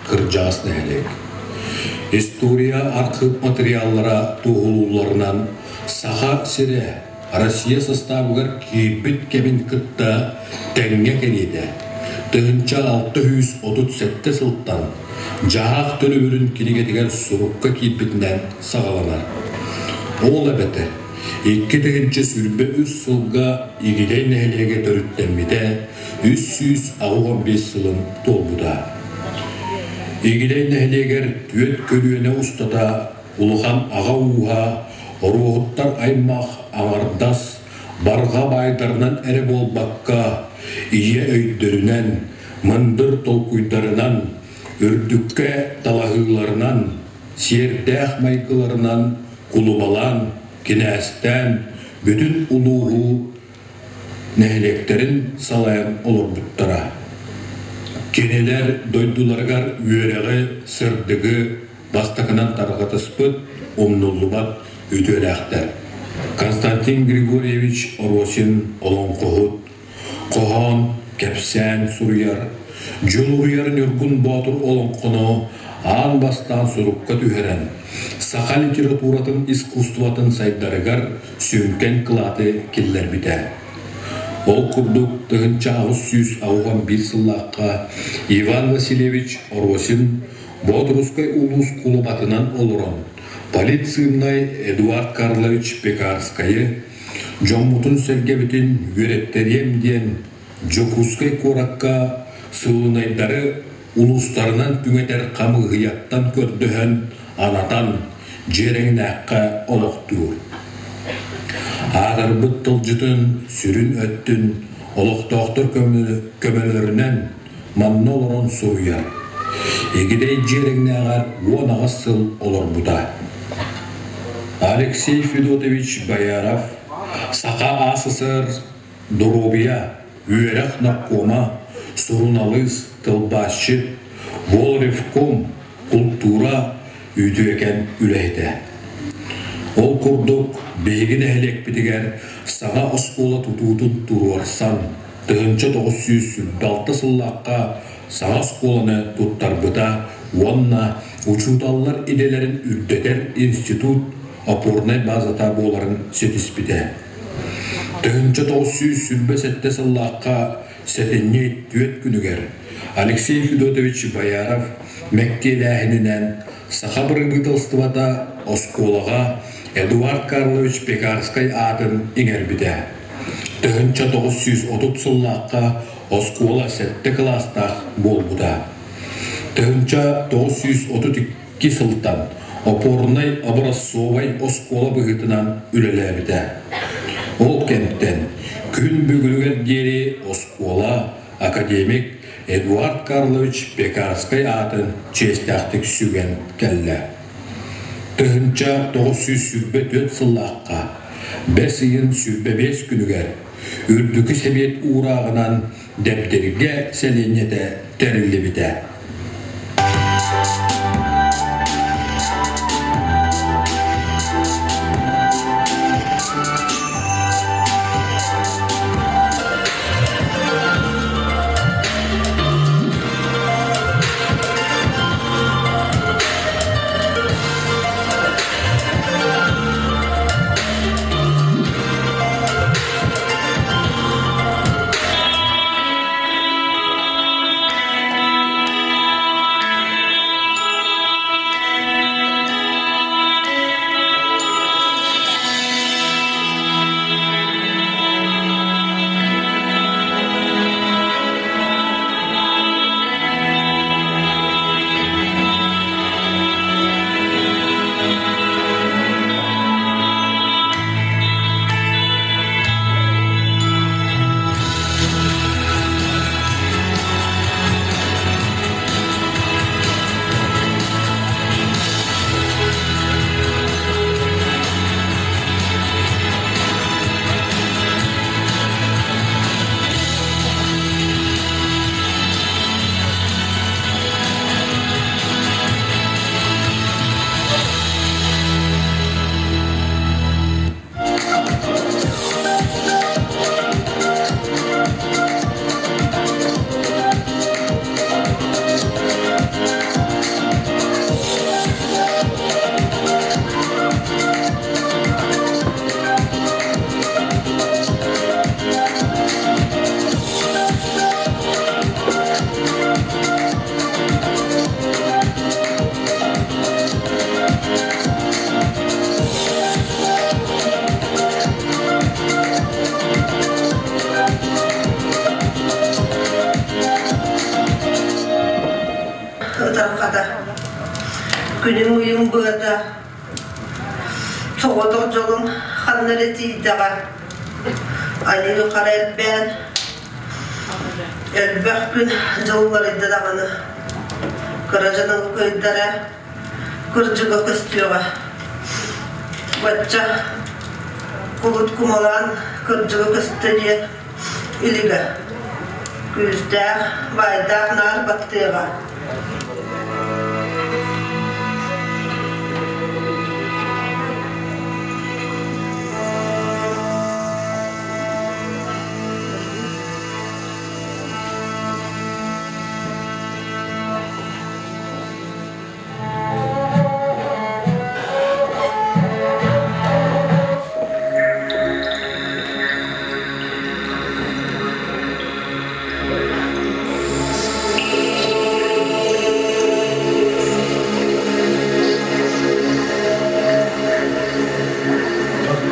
Кырдьаҕас нэһилиэк. История архыып матырыйааллара туоһулуулларынан Саха сирэ Россия састаабыгар киирбит кэмин кытта тэҥҥэ кэриэтэ 1637 сылтан дьаһаах төлөбүрүн кинигэтигэр сурукка киирбитинэн саҕаланар. Ол эбэтэр 2023 сылга Игидэй нэһилиэгэ төрүттэммитэ 385 сылын туолбута. Игидэй нэһилиэгэр түөрт көлүөнэ устата улахан аҕа ууһа, оруоһуттар аймах аҥардас, барҕа баайдарынан эрэ буолбакка, ийэ өйдөрүнэн, мындыр толкуйдарынан, үрдүккэ талаһыыларынан, сиэрдээх майгыларынан кулубалаан, кинээстээн бүтүн улууһу нэһилиэктэрин салайан олорбуттара. Кинилэр дойдуларыгар үөрэҕи, сырдыгы бастакынан тарҕатыспыт, умнуллубат үтүөлээхтэр. Константин Григорьевич Оросин олоҥхоһут, хоһоон, кэпсээн суруйар, Дьулуруйар Ньургун Боотур олоҥхону аан бастаан сурукка түһэрэн, саха литературатын искусствотын сайдарыгар сүҥкэн кылааты киллэрбитэ. Ол курдук 1881 сыллаахха Иван Васильевич Оросин Боотурускай улуус кулубатынан олорон, политсыылынай Эдуард Карлович Пекарскайы дьоммутун-сэргэбитин үөрэттэриэм диэн Дьокуускай куоракка сыылынайдары улуустарынан түҥэтэр хамыыһыйаттан көрдөһөн, анатан, Дьиэрэҥнээххэ олохтуур. Аатырбыт тылдьытын сүрүн өттүн олохтоохтор көмөлөрүнэн манна олорон суруйар. Игидэй Дьиэрэҥнээҕэр 18 сыл олорбута. Алексей Федотович Бояров Саха АССР Доруобуйа, үөрэх наркома, суруналыыс, тылбаасчыт, волревком, култуура үтүөкэн үлэһитэ. Ол курдук, биһиги нэһилиэкпитигэр саҥа оскуола тутуутун туруорсан, 1926 сыллаахха саҥа оскуоланы туттарбыта уонна учууталлар идэлэрин үрдэтэр институт опорнай базата буоларын ситиспитэ. 1927 сыллаахха сэтинньи түөрт күнүгэр Алексей Федотович Бояров мэктиэлээһининэн Саха бырабыыталыстыбата оскуолаҕа Эдуард Карлович Пекарскай аатын иҥэрбитэ. 1930 сыллаахха оскуола сэттэ кылаастаах буолбута. 1932 икки сылтан опорнай образцовай оскуола быһыытынан үлэлээбитэ. Ол кэмтэн күн бүгүнүгэр диэри оскуола академик Эдуард Карлович Пекарскай аатын чиэстээхтик сүгэн кэллэ. 1924 сыллаахха бэс ыйын 25 күнүгэр Үрдүкү Сэбиэт уурааҕынан Дэбдиргэ сэлиэнньэтэ тэриллибитэ. ытарҕата, күнүм-ыйым быата, соҕотох дьолум ханна эрэ тиийдэҕэ, айыы-хара элбээн, элбэх күн дьыл уларыйда даҕаны, кыра дьонум кыайдара кырдьыга көстүөҕэ. Бачча кулут кумалаан кырдьыга көстө диэн илигэ. Күүстээх, баайдаах наар баттыаҕа.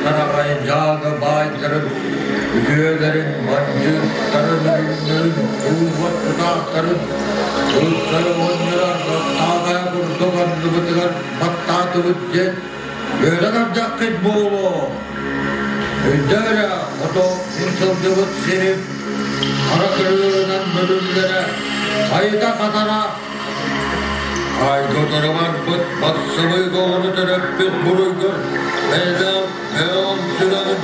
Тараҕай дьааҥы баайдарын, үтүөлэрин, бандьыыттарын, үрүҥнэрин, уурбат тутаахтарын Ылсары оҕонньор арҕахтааҕа курдук анныбытыгар баттаатыбыт диэн үөрэн ардаххыт буолуо. Өйдөө эрэ, ото мин сылдьыбыт сирим хара кырыынан мөрүллэрэ, хайыта хатара. Айгытары барбыт бассабыык оҕону төрөппүт буруйгар бэйэлээх бэйэҕин сүрэҕин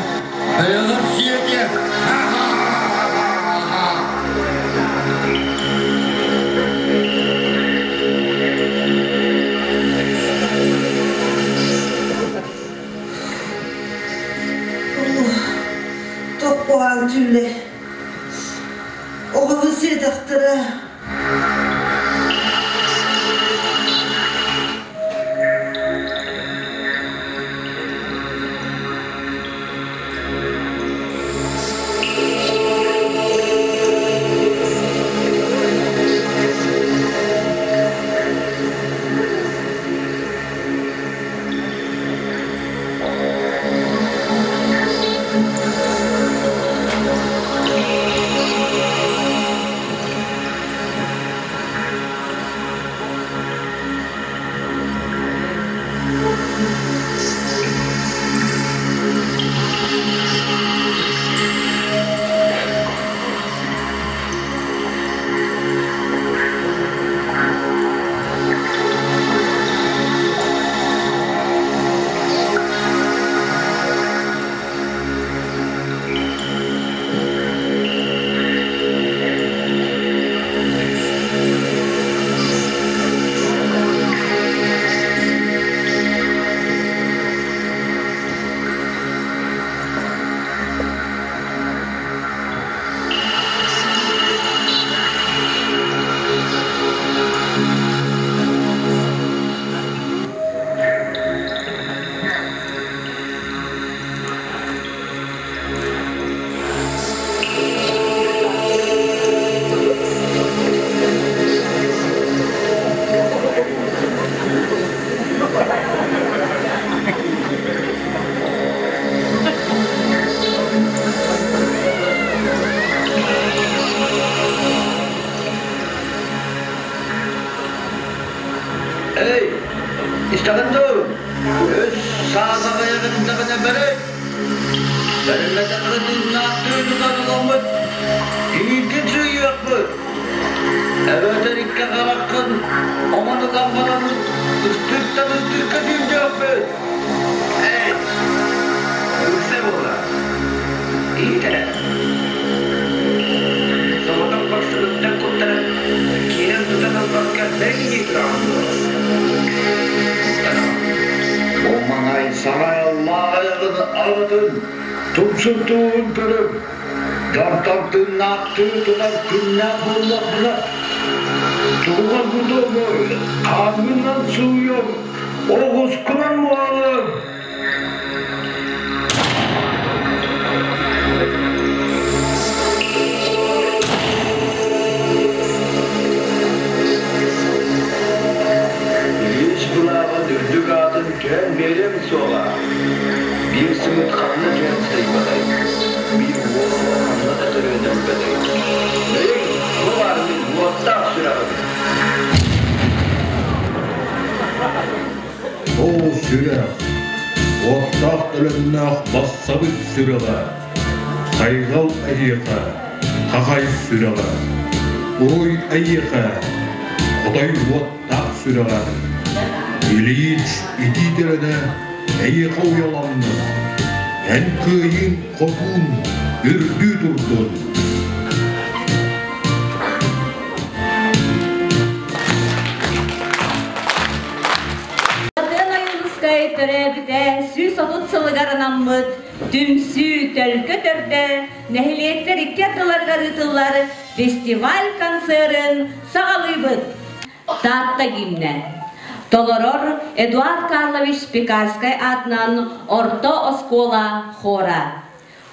бэйэҕэр сиэтиэ. Тохпуһаан түүлэ. Оҕобун сиэтэхтэрэ. Эй, истэҕин дуу? Өс саатаҕайаҕын бэрэй. Бэриммэтэххэ тыыннаахтыы тутан ыламмыт, тииҥкин сыыйыахпыт. Эбэтэр икки хараххын омун ытан бараммыт, ыстыыктан ыстыыкка сүүрдүөхпүт. Эй, ыкса буола. Иһит эрэ. Соҕотох барсыбыттан куттанан, киирэн тутан ылбакка бэйдии тураҕын дуо? Бу маҥай сарайаллаах аҕатын тумсун-тууһун көрүҥ, дьонтон тыыннаахтыы тутар күннээх буоллахпына, тугугар бутуомуй, хааҥҥынан сууйуом, оҕускунан муһалыам. Ильич былааҕын үрдүк аатын түһэн биэриэм суоҕа. Биир сымыыт ханна түһэн сытыйбатай, биир уол оҕо ханна да төрүөн өлбөтөй. Бэйиҥ, бу баар мин уоттаах сүрэҕим. Оо, сүрэх, уоттаах төлөннөөх бассабыт сүрэҕэ, хайҕал эһиэхэ, хахай сүрэҕэ, уруй эйиэхэ, хотой уоттаах сүрэҕэ, Ильич итии төлөнө эйиэхэ уйаланнын, эн кыайыыҥ хотуун үрдүү турдун. Атын Ойуунускай төрөөбүтэ 130 сылыгар анаммыт түмсүү төлкө төрдө нэһилиэктэр икки ардыларыгар ыытыллар фестиваль концерын саҕалыыбыт. Таатта гимнэ. Толорор Эдуард Карлович Пекарскай аатынан орто оскуола хора.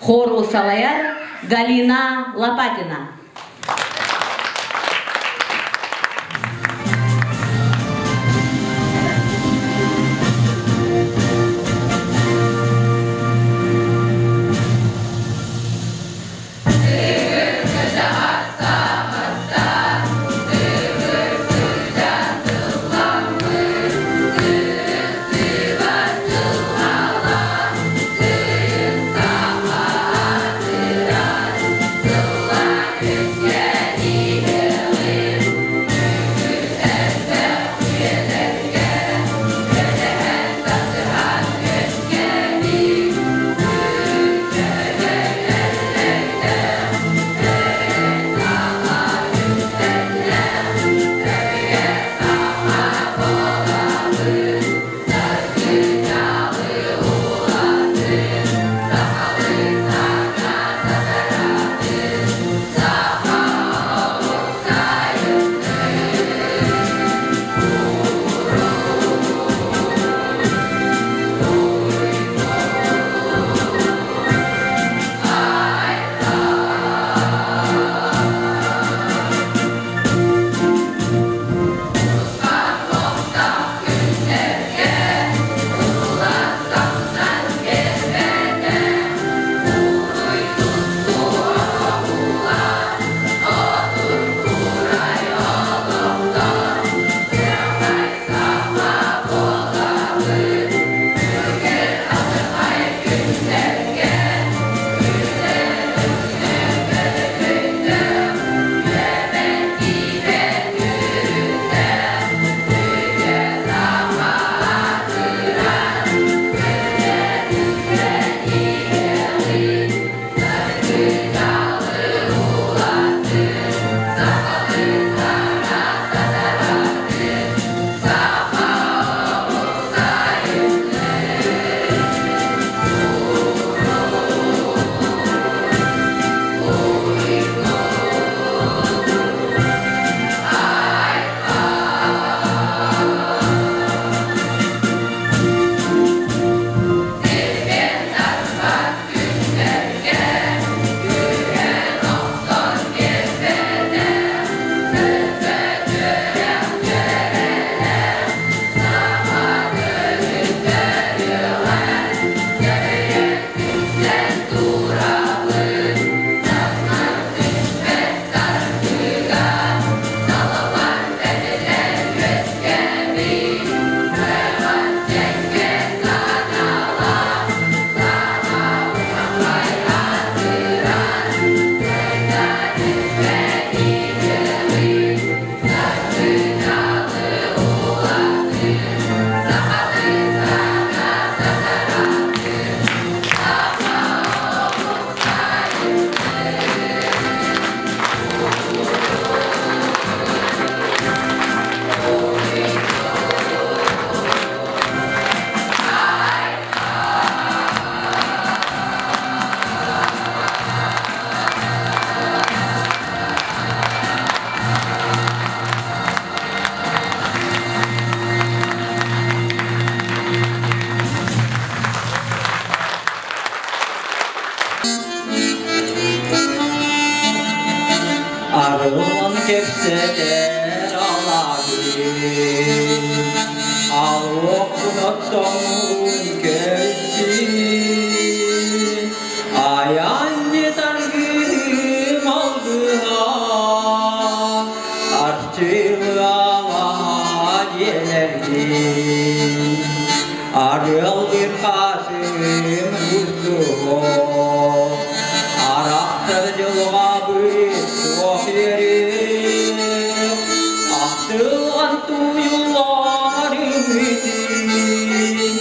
Хору салайар Галина Лопатина. Арылан кэпсэтэр алаадьы, Алуохпун оттоҥҥун көстүү, Айанньыт аргыһым алгыһа, Арчылыаҕа диэлэргин. Арыаллыыр хаатым устуо, Арахсар дьылҕабыт суох үөрүү, Ахтылҕан тууйуллар үмүтүн,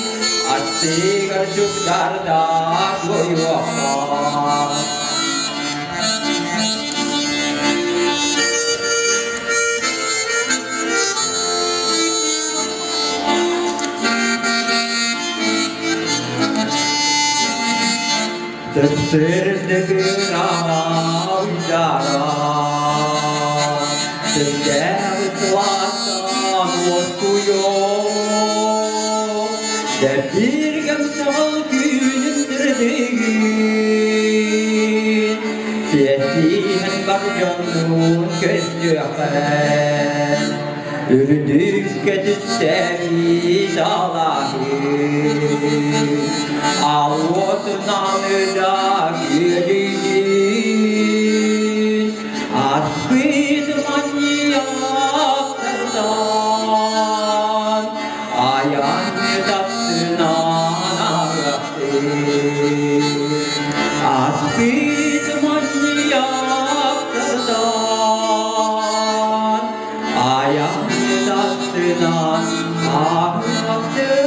Аттыгар дьуктарда туойуохха. Сырдыгыраара Сирдээх сылаастан уоскуйуо Дэбдиргэм саҕал күнүн сырдыгын Сиэттиһэн бар дьоннуун көрсүөххэ Үрдүккэ түстэри далаһын, Алуотунан да күөлүйдүн, Аспыт манньыйахтардан, Айан тастынан арахтын. Аспыт манньыйахтардан, Айан тастынан арахтын.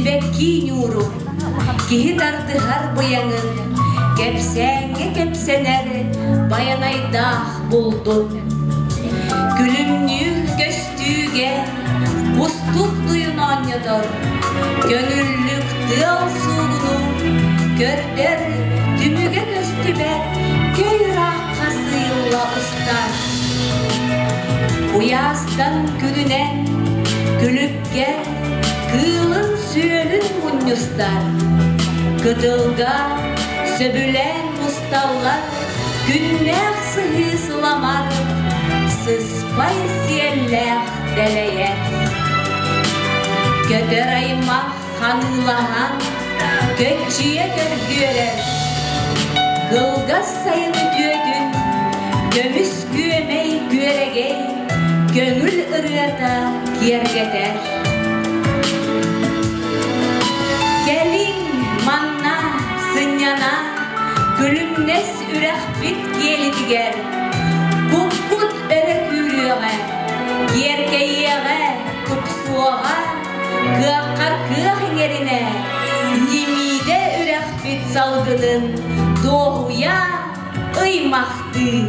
Сибэкки ньуурун, киһи тардыһар быйаҥын, кэпсээҥҥэ кэпсэнэр байанайдаах булдун. Күлүмнүүр көстүүгэ кустук дуйун оонньотор, көҥүллүк тыал суугунун көрдөр, түмүгэ көстүбэт көй ыраахха сыыйылла устар. Куйаастан күнүнэн күлүккэ кыылын-сүөлүн мунньустар, кытылга сөбүлээн мусталлар күннээх сыһыы сыламар, сыспай сиэллээх дэлэйэр. Көтөр аймах ханыылаһан, көччүйэ көргүөрэр, кылгас сайын үтүөтүн көмүс күөмэй күөрэгэй көҥүл ырыата киэргэтэр. Кэлиҥ манна сынньана күлүмнэс үрэхпит киэлитигэр куппут өрө күүрүөҕэ, киэркэйиэҕэ, тупсуоҕа, кыаххар кыах иҥэринэ, ньимиидэ үрэхпит салгынын дуоһуйа ыймахтыы.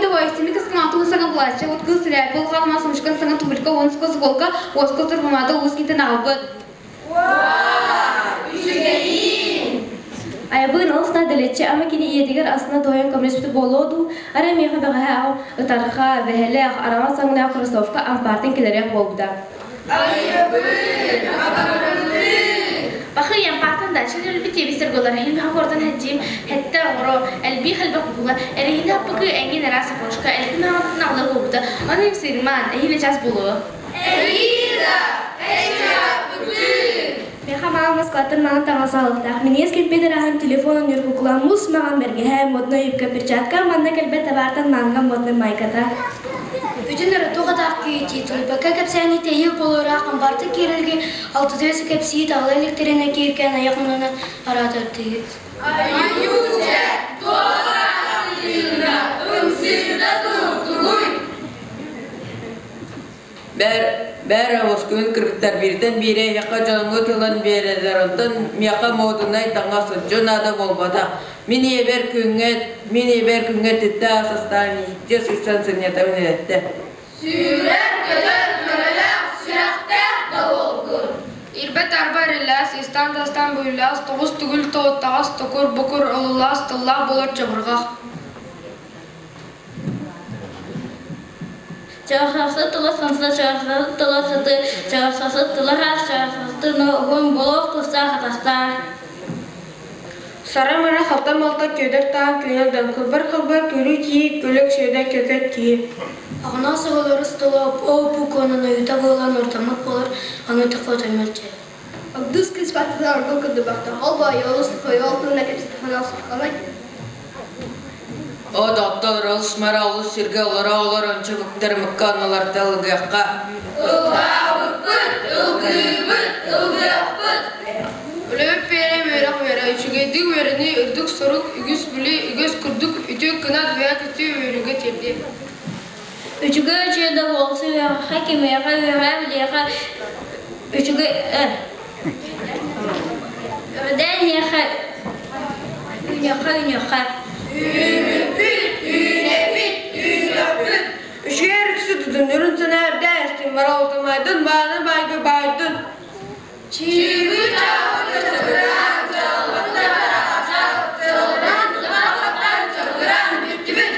давай, семи космонавту саҥа былаачча, от кыыс сэлээппэ, улахан мас мушкан саҥа туфелька, уон скосколка, уоска турбумаада уус киинтэн аҕалбыт. Айабыын олус да дэлэччи ама кини ийэтигэр астына дуоһуйан көмөлөспүтэ буолуо дуу, арай миэхэ бэҕэһээ аҕам ытарҕа, бэһэлээх, араҥас саҥнаах кроссовка ампаартан кэлэриэх буолбута. Бахы ямпаатан да чын өлбүт тиэбистэр голар иһин баха куортан хэтжиим хэттэ оҥоро элбии хэлбэх кукула эрэһини аппыкы эҥин араас окрошка элбин аҕатын аҕала буолбута ону им сыырмаан эһиилэ час буолуо. Миэхэ маҕан Москваттан маҕан таҥас аҕалыахтаах. Минньигэс кэмпиэтэр аһан телефон оонньуур кукула, муус маҕан бэргэһэ, модной юбка, перчатка, манна кэлбэт табаартан манга модной майката. Бүтүн өрө атаах киһитии тулуйбакка кэпсээни тэһиил буолуораах амбарты киэрэлги алтытыа кэпсии таҕыла электэринэ кииркээн айах муннунан араатардыгыт. Айууча, туох ымсыырда тугуй? Бэр, бэр оскуйун кыргыттар бииртэн биирэ эһиэхэ дьоҥҥут ылан биэрэллэр, онтон миэхэ муодунай таҥас соччо наада буолбатах. Мин ийэбэр күҥҥэ, мин ийэбэр күҥҥэ түттэ ас астаан иһиттэ сырсан сынньатабын эрэттэ. Сүүрэр-көтөр мөрөлөөх, сүрэхтээх да буолгун. Ирбэт арба эриллээс, истан-тастан буйулаас, тоҕус түгүл тоҕуттаҕас, токур-бокур олулаас, тыллаах буолар чабырҕах. Чархасы тыла сымса, чархасы тыла сыты, чархасы тыла хаас, чархасы уһун болуох тустаах атастаах. Сара-мара халта-малта күөдэр таан күөнэл кылбар-кылбар күлүү кии, күлүк сүөдэ көкөт кии. Аҕынаас оҕолору столу ол-бу куонан ойута буолан ортоммут буолар, аны тохотоймот дьэ. Агдыс кыыс баттата оргул кырдыбахта, ол бойолус хойол тылына кэпсэтихана сухкалай. О, доктор, ол смара олус сиргэ олоро олор ончу быктар мыкка оннуларта ылгыахха. Ылгаабыппыт, ылгыыбыт, ылгыахпыт. Үлэбит пиэрэ үөрэх үөрэ, үчүгэйдик үөрэнии, үрдүк сорук, үгүс билии, үгэс курдук үтүө кынат үөһэ көтүү үөрүүгэ тиэрдиэ. Үчүгэй үчүгэй да буолсу үөрэххэ кимиэхэ үөрэҕэ билиэхэ үчүгэй үрдээн иһиэхэ үүнүөххэ үүнүөххэ. Үүмүппүт, үүнэбит, үүнүөхпүт. Үчүгэй өрүксү тутун, үрүн санаа үрдээ эстин, баралтымайдын, бааны байга байдын. Чыыбы-чаабы чачыгыраан, чалбаты бараача, чалынан туман чабыгыраан бүттүбүт.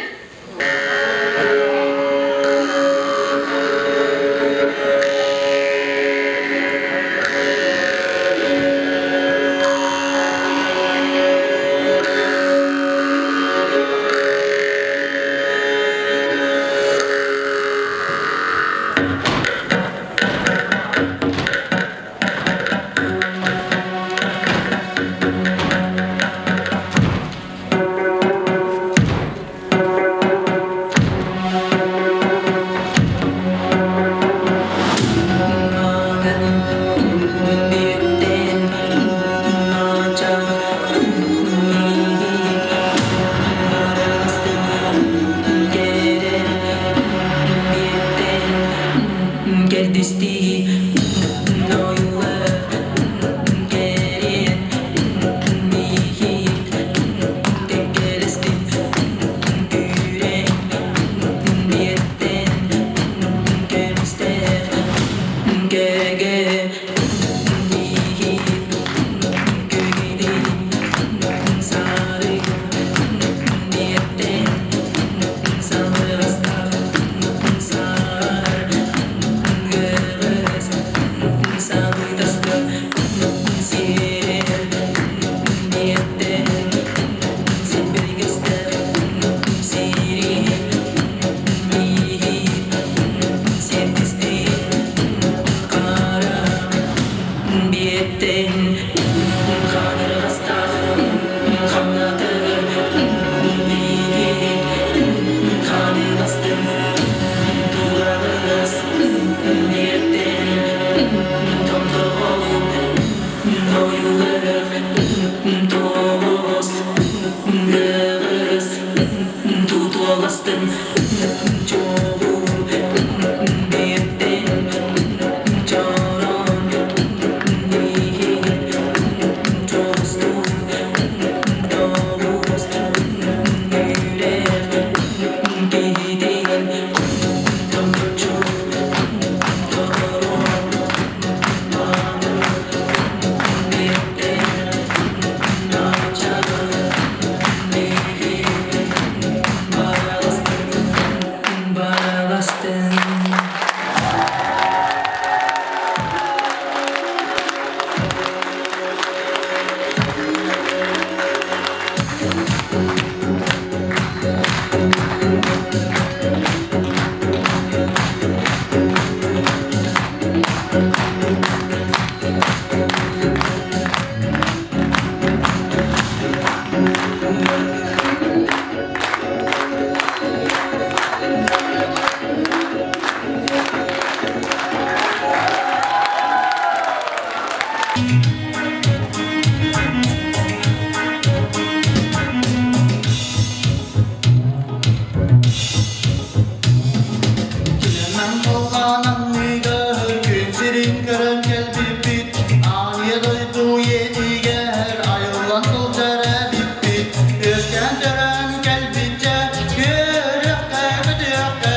Түнэмэн халлаан анныгар күн сирин көрөн кэлбиппит, Аанньа дойду иэнигэр айыллан сылдьар эбиппит. Үөскээн төрөөн кэлбиччэ, үөрүөххэ, көтүөххэ,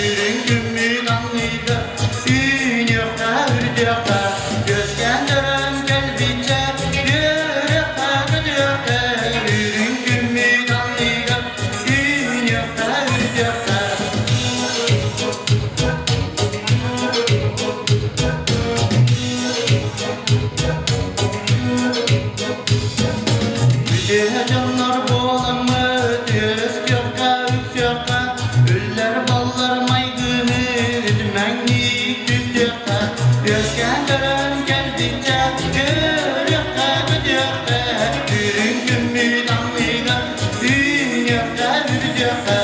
үрүҥ күммүт анныгар үүнүөххэ, үрдүөххэ. Үөскээн төрөөн кэлбиччэ, үөрүөххэ, көтүөххэ, үрүҥ күммүт анныгар үүнүөххэ, үрдүөххэ. Үтүө дьоннор буоламмыт, үөскүөххэ, үксүөххэ, үллэр баллар майгыны үтүмэҥниик түстүөххэ, үөскээн төрөөн кэлбиччэ, үөрүөххэ, көтүөххэ, үрүҥ күммүт анныгар үүнүөххэ, үрдүөххэ,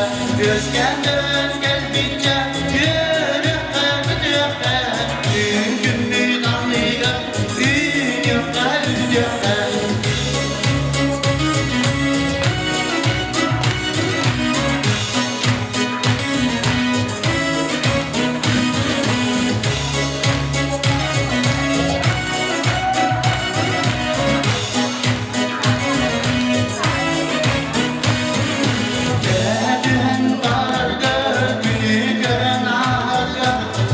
үөскээн төрөөн кэлбиччэ, үөрүөххэ, көтүөххэ, үрүҥ күммүт анныгар үүнүөххэ, үрдүөххэ. Түһэн барарга, күнү көрөн ааһарга,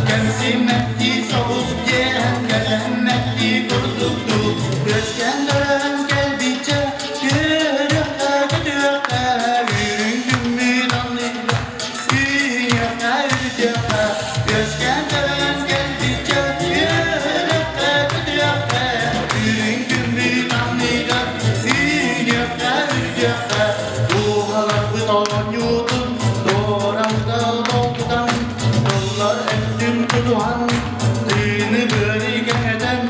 кэмсиммэттии соҕус диэн, кэлэммэттии курдуктуу, үөскээн төрөөн кэлбиччэ, үөрүөххэ, көтүөххэ, үрүҥ күммүт анныгар, үүнүөххэ, үрдүөххэ, үөскээн төрөөн кэлбиччэ, үөрүөххэ, көтүөххэ, үрүҥ күммүт анныгар, үүнүөххэ, үрдүөххэ, дууһаларбыт оонньуутун, туорамта долгутан, тыллар өттүн тутуһан, тыыны быары кэҥэтэн,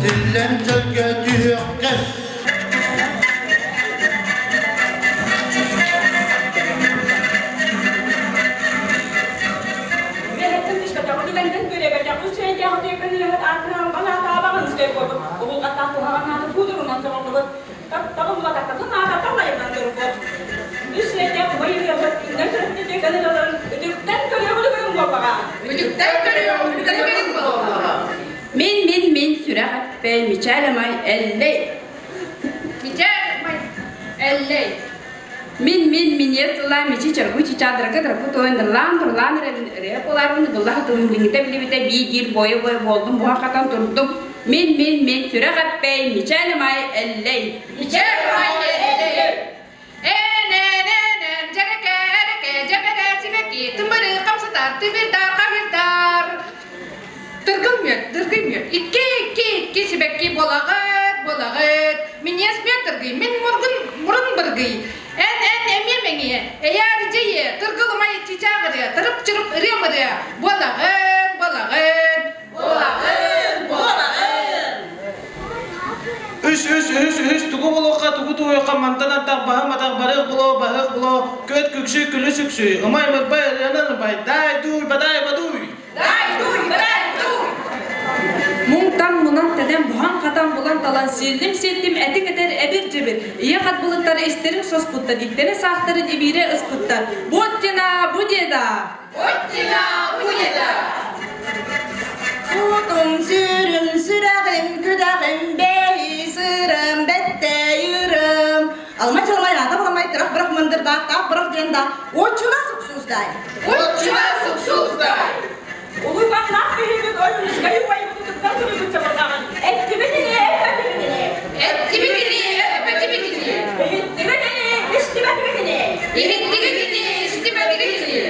тиллэн чөлгө түһүөххэ. Үлэһиттэн түспэтэҕин үлэнтэн күрээбэтэҕин үчүгэйдээх үтүөкэн үлэһит аатынан аатаабаҕын үчүгэй буолбут уһулҕаттаах куһаҕан ааты куудурунан соҕоллубут тапталын улататтатын аататтан айыллан турбут үс сирэйдээх убай ырыаһыт күннэр төрөппүт үтүөкэн ырыаларын үтүктэн көрүөҕү көрүҥ буоллаҕа Үтүктэн көрүөҕү көрүҥ буоллаҕа. Мин мин мин сүрэх эппэй мичээр амай эллэй. Мичээр амай эллэй. Мин мин миниэс тыллаа мичи чаргу чичаадарга дарпы туойан дырлаан турлаан эрэбин ырыа буолаарбын гыллаха тылым билиҥҥитэ билибитэ бии диир бойо бойо буолдум буһа хатан турдум. Мин мин мин сүрэх эппэй мичээр амай эллэй. Мичээр амай эллэй. Эн-эн-эн-эн дьэрэкэ-эрэкэ дьэбэрэ сибэки тымыры хамсатар тимирдар хаһырдар. Тыргыл мүөт, дыргый мүөт, икки, икки, икки сибэкки буолаҕыт, буолаҕыт. Миниэс мүөт дыргый, мин мургун, мурун быргый. Эн, эн, эмиэ мэҥиэ, эйээр дьиэ, тыргыл умай чычааҕырыа, тырып-чырып ырыам ырыа, буолаҕыт, буолаҕыт. Буолаҕын, буолаҕын. Үс үс үһүс үһүс тугу булуохха тугу туойуохха мантан ардах баһым атах барыах булоо баһыах булоо көт күксүй күлүс үксүй ымай мырбай ырыанан ырбай дай дуй бадай бадуй Дай дуй, бадай дуй. Муҥтан мунан тэнэн буһан-хатан булан-талан сиэллим-сиэттим этик этэр эбир-дьэбир ийэ хат былыттары истэрин соспуттар иттэрин саахтарын ибиирэ ыспыттар Буттина будеда Буттина будеда Кутум сүрүм сүрэҕим күдэҕим бэйи сырым бэттейырым Алмай чалмай ата буламай тырах бырах мындырдаах таах бырах диэн да оччуна суксуусдай Оччуна суксуусдай Улуйбаннаах киһибит ойуунускай убайбытыттан суруйбут чабырҕаҕын эттибит ини эппэтибит ини Эттибит ини эппэтибит ини Иһиттибит ини истибэтибит ини Иһиттигит ини истибэтигит ини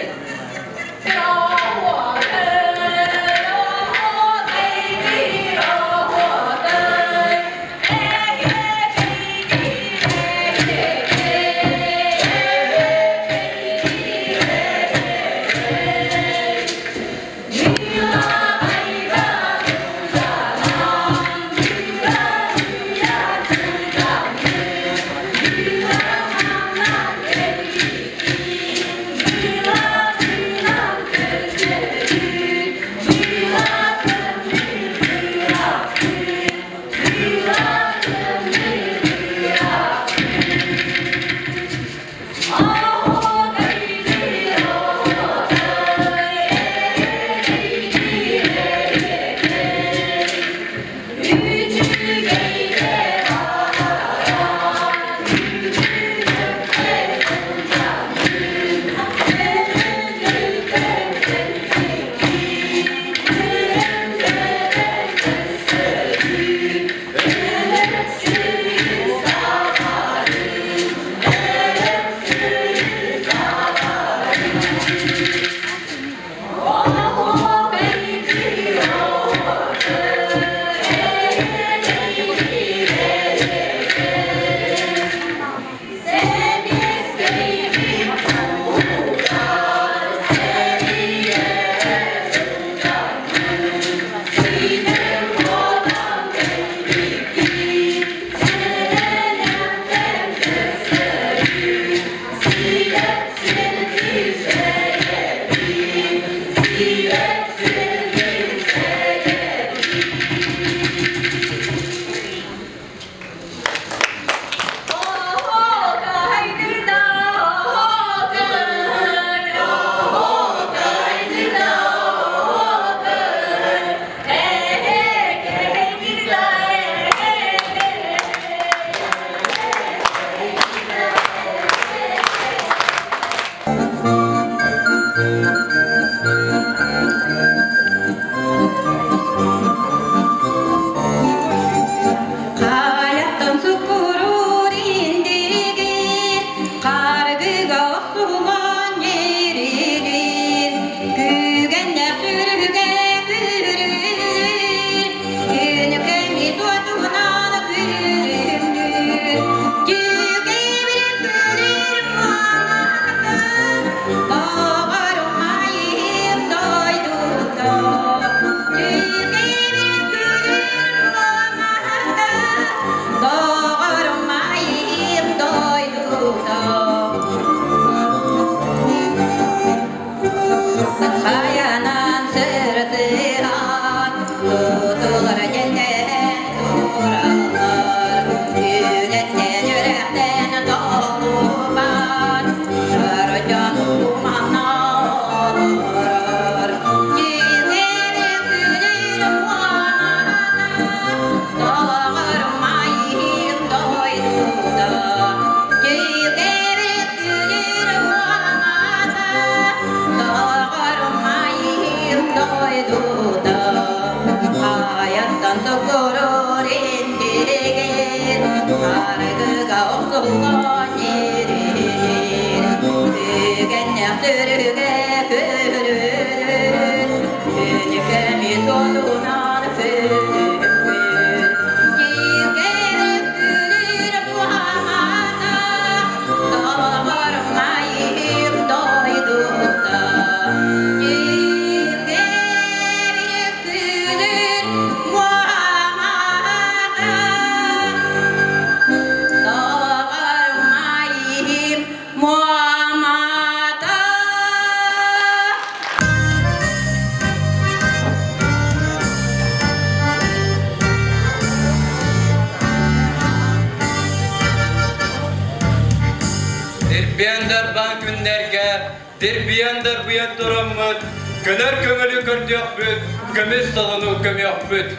Дирбийэн-дарбыйан тураммыт, көнөр көҥүлү көрдүөхпүт, көмүс солону көмүөхпүт.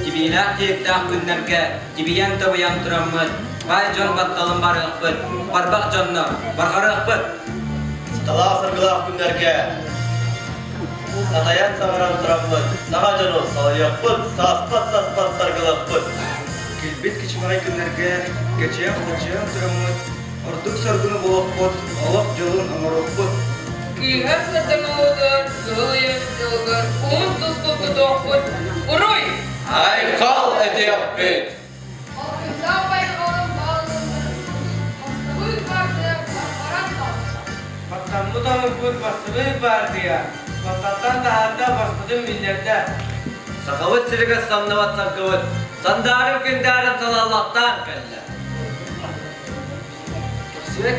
Тибиилээх тиэктээх күннэргэ тибийэн-табыйан тураммыт, баай дьон батталын барыахпыт, барбах дьонно барҕарыахпыт. Саталаах саргылаах күннэргэ сатайан саҥаран тураммыт, саха дьону салайыахпыт, сааспат-саспат саргылыахпыт. Килбит кичимэҕэй күннэргэ кэчиэн-хачыан тураммыт, ордук саргыны булуохпут, олох дьолун оҥоруохпут. Кыыһар сардаҥалыгар, кыһыл ыйар дьылыгар уһун тускул тутуохпут. Уруй! Айхал этиэхпит! Алтындаах байҕалым бааллылар, Мастабыык баартыйа баран таҕыста. Баттаммыт омукпут Бастыбыык баартыйа, батталтан таһаарда баспытын биллэрдэ. Сахабыт сиригэр самныбат саргыбыт, сандаарым күндээрин салаллахтаан кэллэ. Көхсүнэ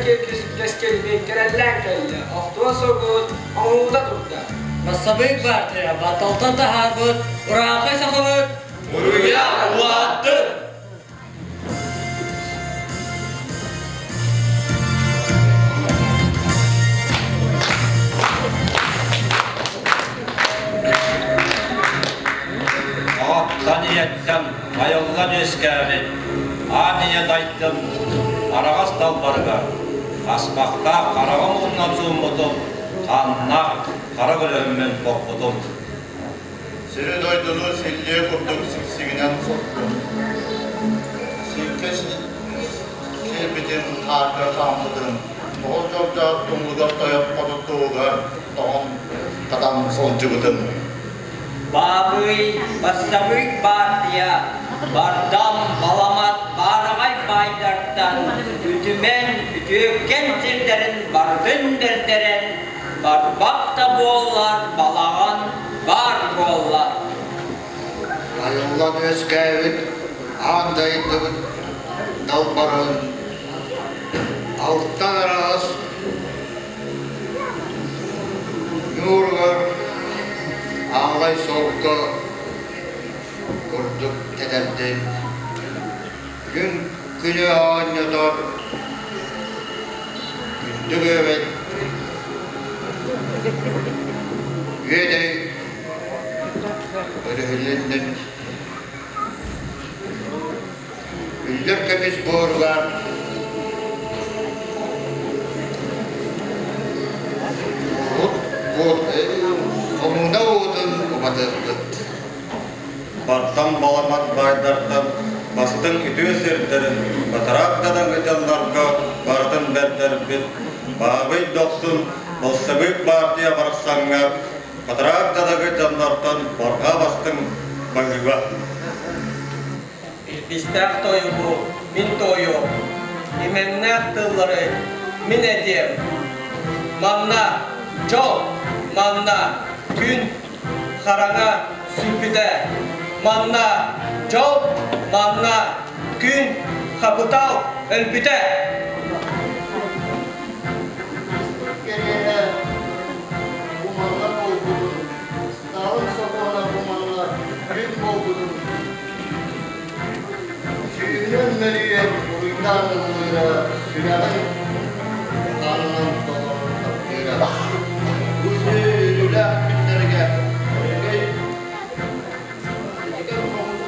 кэскилбит кэрэллээн кэллэ, охтуо соргут оҥоһуута турда. Бассабыык баартыйа батталтан таһаарбыт урааҥхай сахабыт Уруйа улааттын! Аҕаттан ийэттэн айыллан үөскээбит аан ийэ дайдым араҕас далбарыгар хаспахтаах хараҕым уунан сууммутум, ханнаах хара көлөһүммүн боппутум. Сири-дойдуну силлиэ курдук сиксигинэн соттум. Сииккэ сиэбитин хаарга хааммытым, тоҕус дьолдоох тумлугар тойон хотуттуугар тоҕон хатан сылдьыбытым. Баабый, бассабыык баартыйа, бардам, баламат, баараҕай баайдартан үтүмэн, үтүөккэн сирдэрин барытын бэрдэрэн, барбах да буоллар балаҕан баар буолла. Айыллан үөскээбит аан дойдубут далбарын алтан араас ньууругар аалай солко курдук тэтэрдин күн күнү оонньотор күндү күөбэт үөдэй өрүһүлүннүн үллэр көмүс буоругар хомууна уутун уматыахпыт. Бартан баламат баайдартан бастыҥ үтүө сирдэрин батараак дадаҥы дьоннорго барытын бэрдэрбит Баабый Дохсун Болсобык баартыйа барахсаҥҥа батараак дадагы дьоннортон барҕа бастыҥ баһыыба. Илбистээх тойугу мин туойуом, имэҥнээх тыллары мин этиэм. Манна дьол, манна күн хараҥа сүппүтэ. Манна дьол, манна күн хапытал өлбүтэ. Кэриэһэ бу манна буолбутун, Сталин сокуона бу манна күн буолбутун сүүһүнэн мөлүйүөн буруйдаан ыллыыра сүрэҕин хаанынан толору таптыыра. Бу сүрүлээх күннэргэ өрөгөй этигэн хомус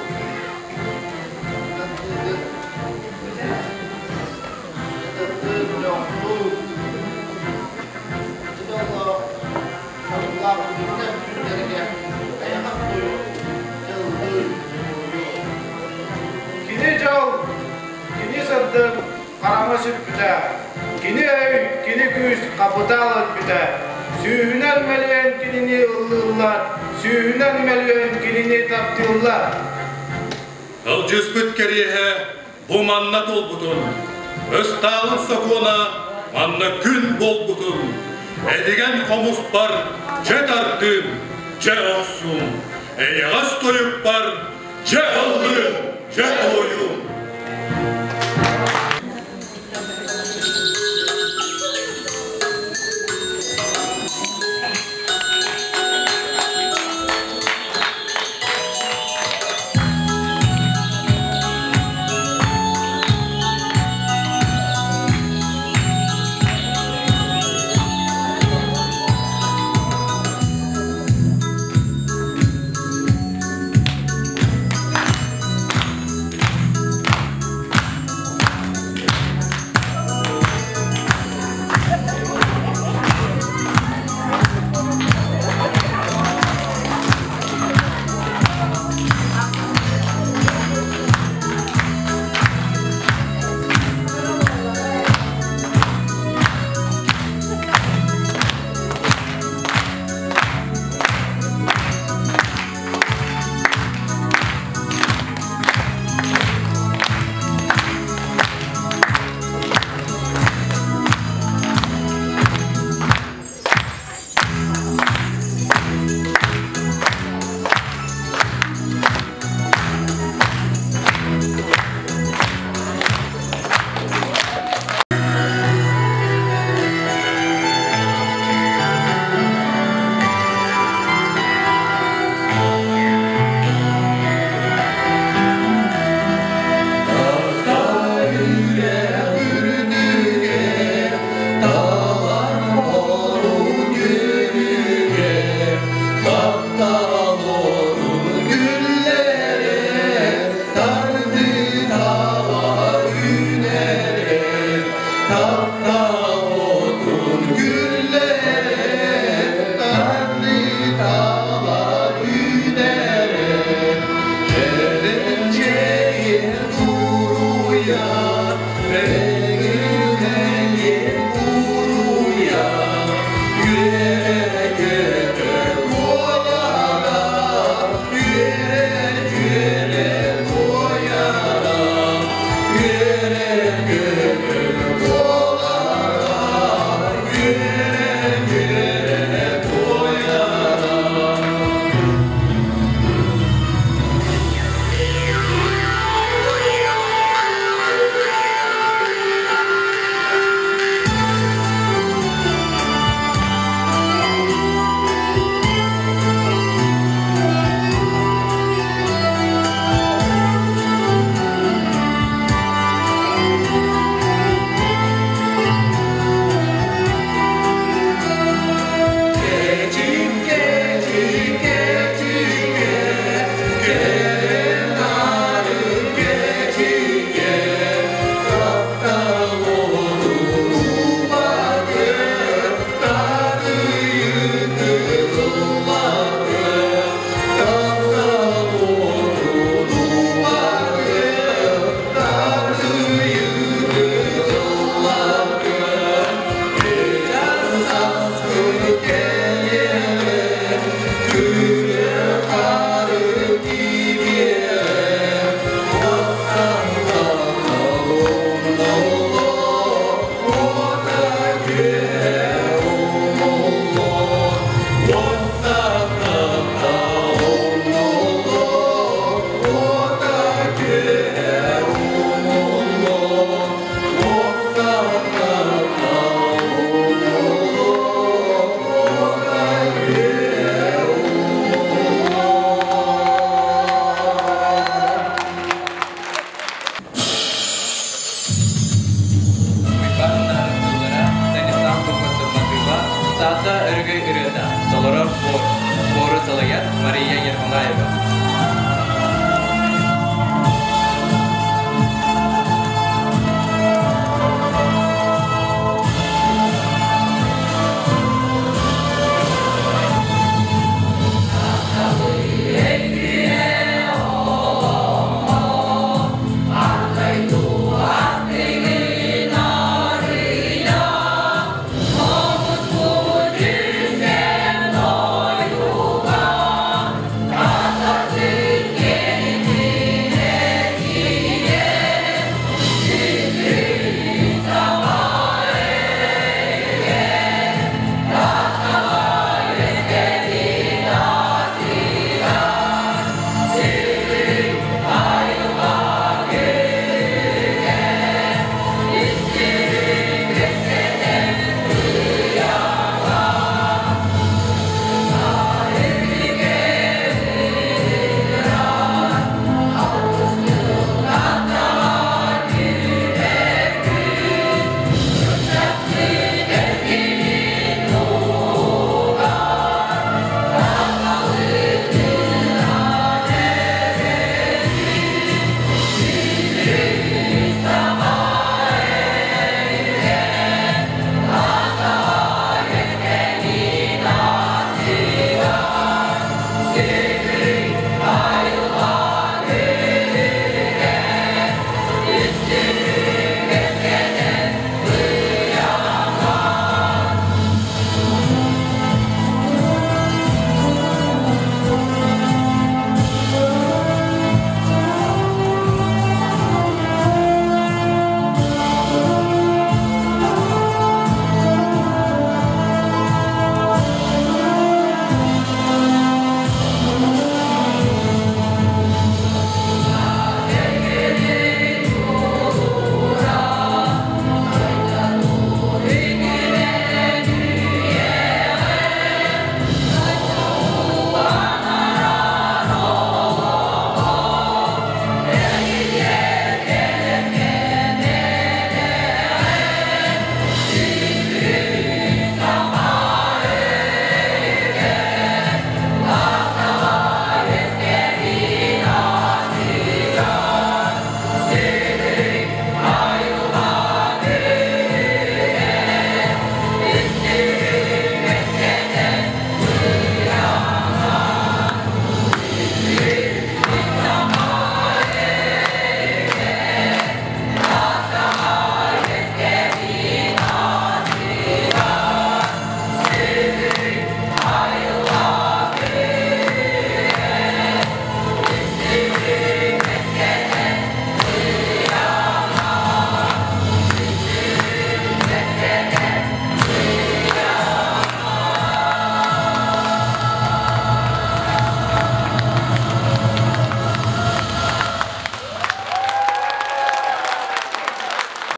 Кини дьол, кини сырдык, хараҥа сүппүтэ. Кини өй, кини күүс, хапытаал өлбүтэ. Сүүһүнэн мөлүйүөн кинини ыллыыллар, сүүһүнэн мөлүйүөн кинини таптыыллар. Ылдьыспыт кэриэһэ бу манна туолбутун, Ыстаалын сокуона манна күн буолбутун, Эдигэн хомуспар дьэ тардыым, дьэ охсуум, Эйэҕэс тойукпар дьэ ыллыым, дьэ туойуум. Кыайыы ырыата, толорор хор, хору салайар Мария Ермолаева.